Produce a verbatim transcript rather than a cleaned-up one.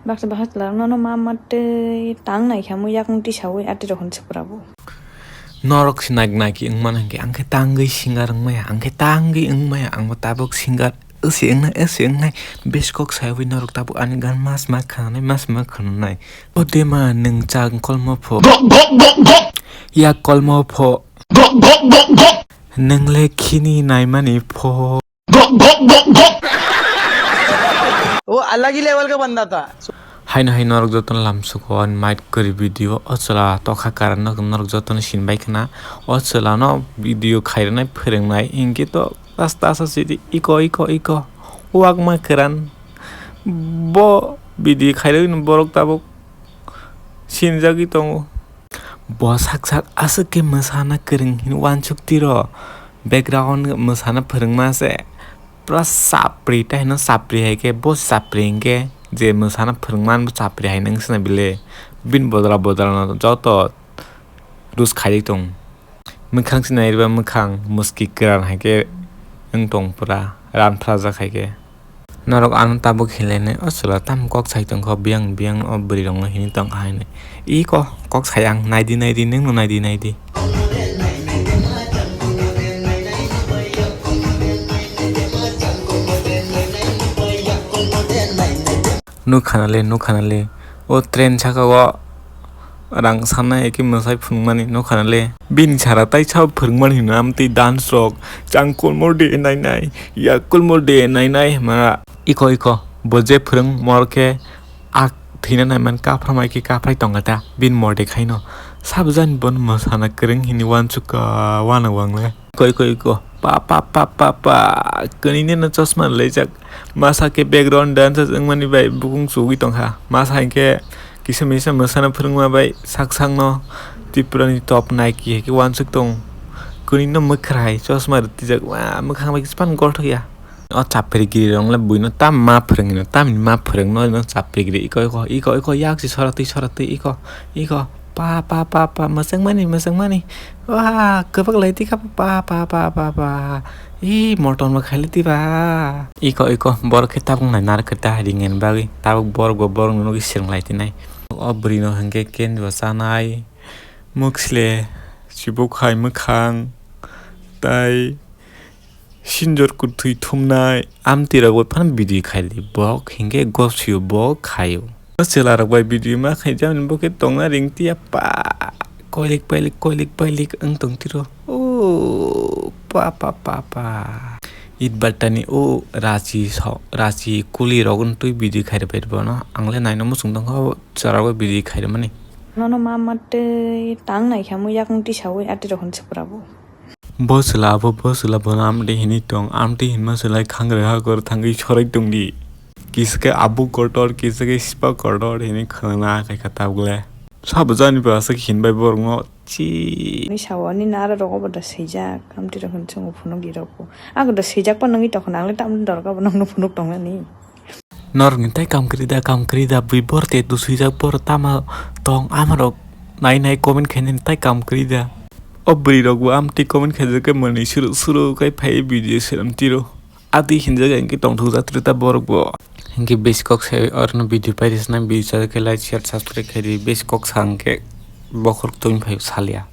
Baksa baksa chwla rok no ma ma tei tang nai khe amo yakung tisawi ati rok hwn se pura bo. Norok se naik naik wng mano hinkhe ang khe tangwi singer wng maya, ang khe tangwi wng maya, ang bo tabuk singer wng se wng nai, wng se wng nai. Besi kok sayawi norok tabuk ani gan mas ma khwnanai, mas ma khwnanai. O dema nwng chang kolmo pho. Yak kolmo pho. Nwng le khini naimani pho. वो अलग ही लेवल का बंदा था। Haino hai norok jotono lamsuko ani mic kwrwi video o chwla tokha karan no norok jotono sinbai khna. O chwla no video khairwnai phwrwngnai hinkhe to asa asa sidi iko iko iko. Wakma kwran bo video khairwi borok tabuk sinjagwi tongo. Bo sak sak aswk khe mwsana kwrwng hino uansuk tiro. Background mwsana phwrwngma se pura chapri, tei hino chapri hai khe bo chapri hinkhe je mwsana phwrwngma bo chapri hai nang sina bile. Bini bodra bodra no joto rus khaijak tong. Mwkhang se naiba mwkhang muski kwran hai khe wng tong pura ran phrajak hai khe. Norok ano tabuk hinlainai, o chwla tamo kok sai tongkho, biyang biyang o bwrwi rokno hinwi tongkha hinwi. Iko kok sai ang, naidi naidi, nwngno naidi naidi. Nukhanale, nukhanale, o train saka o rang sanai eke mwsai phunukmani nukhanale. Bini sara tai sao phwrwngmani hino amtwi dance rok, changkolmo de nainai, yakolmo de nainai hwnmana. Iko iko, bo je phwrwng mor khe ak thwina naiman kaphra mai khe kaphrai tongkha ta, bini mor de khaino. Sabo jani bono mwsana kwrwng hinwi uansukha uanw ang le. Koi koi ko pa pa pa pa pa. Kwnwi nino chosma rwlaijak. Masa khe background dancer wngmani bai bukung chugwi tongkha. Masa hinkhe kisa misa mwsana phwrwngma bai sak sakno Tripurani top naiki hai khe uansuk tong. Kwnwi no mwkhra hai chosma rwtwijak. Wa mwkhang bai kispan golthok ya. O chapri giri rok le buino tam ma phwrwng hino, tamni ma phwrwng no, no chapri giri iko iko iko iko yak si sora twi sora twi iko iko pa pa pa pa mwchang mani mwchang mani. Wah, kwbak lai tikha pa pa pa pa pa. Ih, motor ma khaili tiba. Iko iko borok khe tabuk nai nar khe ta ring ani bagwi tabuk borok bo borok no nugwi swrwng lai tinai. O bwrwi no hinkhe kendwa chanai, mwksle, chibuk hai mwkhang, tai sinjor kwthwi thumnai, amtwi rok bai phano video khaili, bok hinkhe gosio bo khaio. O chwla rok bai video ma khaijak ni bo khe tongna ring tiya pa, koilik pailik koilik pailik wng tong tiro. O pa pa pa pa. It battani o rachi so, rachi kuli rok wng twi video khairi bai bono ang le naino muchung tongkha o chwla rok bai video khairi mani. Nono ma ma tei tang nai khe amo yakung tisawi ati rok hwn se pura bo. Bo chwla abo, bo chwla bono amtwi hinwi tong, amtwi hinma chwla khangrwi hakor thangwi sorai tongdi. Kisa khe abo kotor, kisa khe sipa kotor hinwi khwna khaikha tabuk le. Sabo jani ba aswk hinbai borokno chi. Ni sao ani nara rok obo da swijak, amtwi rok hwn chwngo phunuk di rok bo. Ako da swijak pa nungwi tongkha nang le tamni dorkar bo nokno phunuk tongmani. Norokni tai kam kwrwi da, kam kwrwi da, bui bor te duswijak bor tama tong, ama rok nai nai comment khainani tai kam kwrwi da. O bwrwi rok bo amtwi comment khaijak khe mwnwi suru suru khai phai video swnam tiro. Adi hinjak hinkhe tongthok jatri ta borok bo. Hinkhe besi kok sai orono video pairi swnam video chajak khe like share subscribe khaidi besi kok sa hinkhe bokhorok tongwi phai salya.